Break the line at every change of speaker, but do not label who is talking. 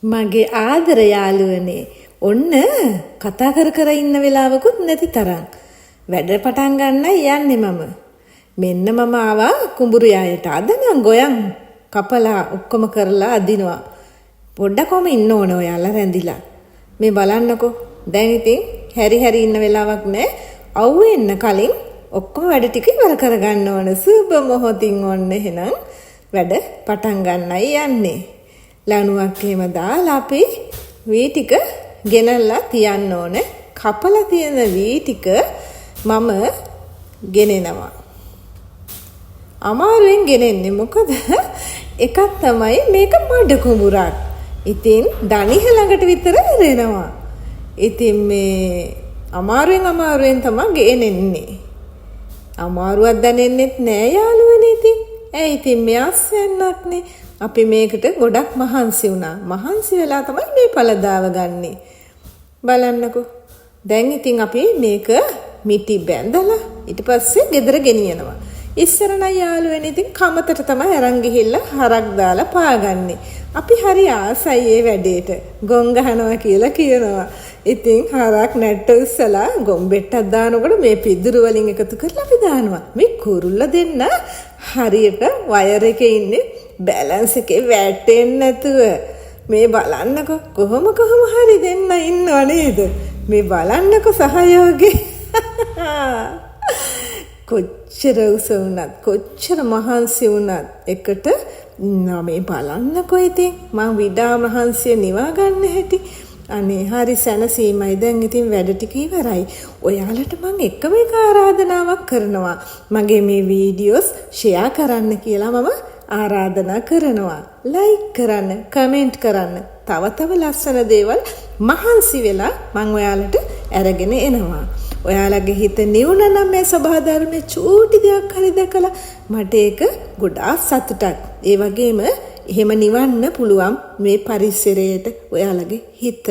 මගේ ආදර යාළුවනේ, ඔන්න කතා කර කර ඉන්න වෙලාවකුත් නැති තරම් වැඩ පටන් ගන්නයි යන්නේ මම. මෙන්න මම ආවා කුඹුරු යායට. අද නම් ගොයන් කපලා ඔක්කොම කරලා අදිනවා. පොඩ්ඩක් කොහම ඉන්න ඕන ඔයාලා රැඳිලා. මේ බලන්නකෝ. දැන් ඉතින් හැරි හැරි ඉන්න වෙලාවක් නෑ. අවුව එන්න කලින් ඔක්කොම වැඩ ටික ඉවර කරගන්න ඕන. සුබ මොහොතින් ඔන්න එහෙනම් වැඩ පටන් ගන්නයි යන්නේ. ලණුවක් එහෙම දාලා අපි වී ටික ගෙනල්ලා තියන්න ඕනේ. කපලා තියෙන වී ටික මම ගෙනෙනවා. අමාරුවෙන් ගෙනෙන්නේ, මොකද එකක් තමයි මේක මඩ කුඹුරක්. ඉතින් දණිහ ළඟට විතර ඇරෙනවා. ඉතින් මේ අමාරුවෙන් අමාරුවෙන් තමයි ගෙනෙන්නේ. අමාරුවක් දැනෙන්නෙත් නෑ යාළුවනේ ඉතින්. ඇයි ඉතින් මේ අස්වැන්නක්නේ. අපි මේකට ගොඩක් මහන්සි වුණා. මහන්සි වෙලා තමයි මේ පළදාව ගන්නෙ. බලන්නකෝ. දැන් ඉතින් අපි මේක මිටි බැඳලා ඊට පස්සේ ගෙදර ගෙනියනවා. ඉස්සර නම් යාළුවනේ ඉතින් කමතට තමයි අරන් ගිහිල්ලා හරක් දාලා පාගන්නේ. අපි හරි ආසයි ඒ වැඩේට. ගොන් ගහනවා කියලා කියනවා. ඉතින් හරක් නැට්ට උස්සලා ගොන් බෙට්ටක් දානකොට මේ පිදුරු වලින් එකතු කරලා අපි දානවා. මේ කුරුල්ල දෙන්න හරියට වයර් එකේ ඉන්නේ බැලන්ස් එකේ වැටෙන්නේ නැතුව. මේ බලන්නකෝ කොහොම කොහොම හරි දෙන්න ඉන්නව නේද? මේ බලන්නකෝ සහයෝගේ. කොච්චර උස වුණත් කොච්චර මහන්සි වුණත් එකට ඉන්නවා. මේ බලන්නකෝ ඉතින් මං විඩා මහන්සිය නිවා ගන්න හැටි. අනේ හරි සැනසීමයි. දැන් ඉතින් වැඩ ටික ඉවරයි. ඔයාලට මං එකම එක ආරාධනාවක් කරනවා. මගේ මේ වීඩියෝස් ෂෙයා කරන්න කියලා මම ආරාධනා කරනවා. ලයික් කරන්න, කමෙන්ට් කරන්න. තව තව ලස්සන දේවල් මහන්සි වෙලා මං ඔයාලට අරගෙන එනවා. ඔයාලගේ හිත නිවුණ නම් මේ සබහා ධර්මයේ චූටි දෙයක් හරි දැකලා මට ඒක ගොඩාක් සතුටක්. ඒ වගේම එහෙම නිවන්න පුළුවන් මේ පරිසරයට ඔයාලගේ හිත.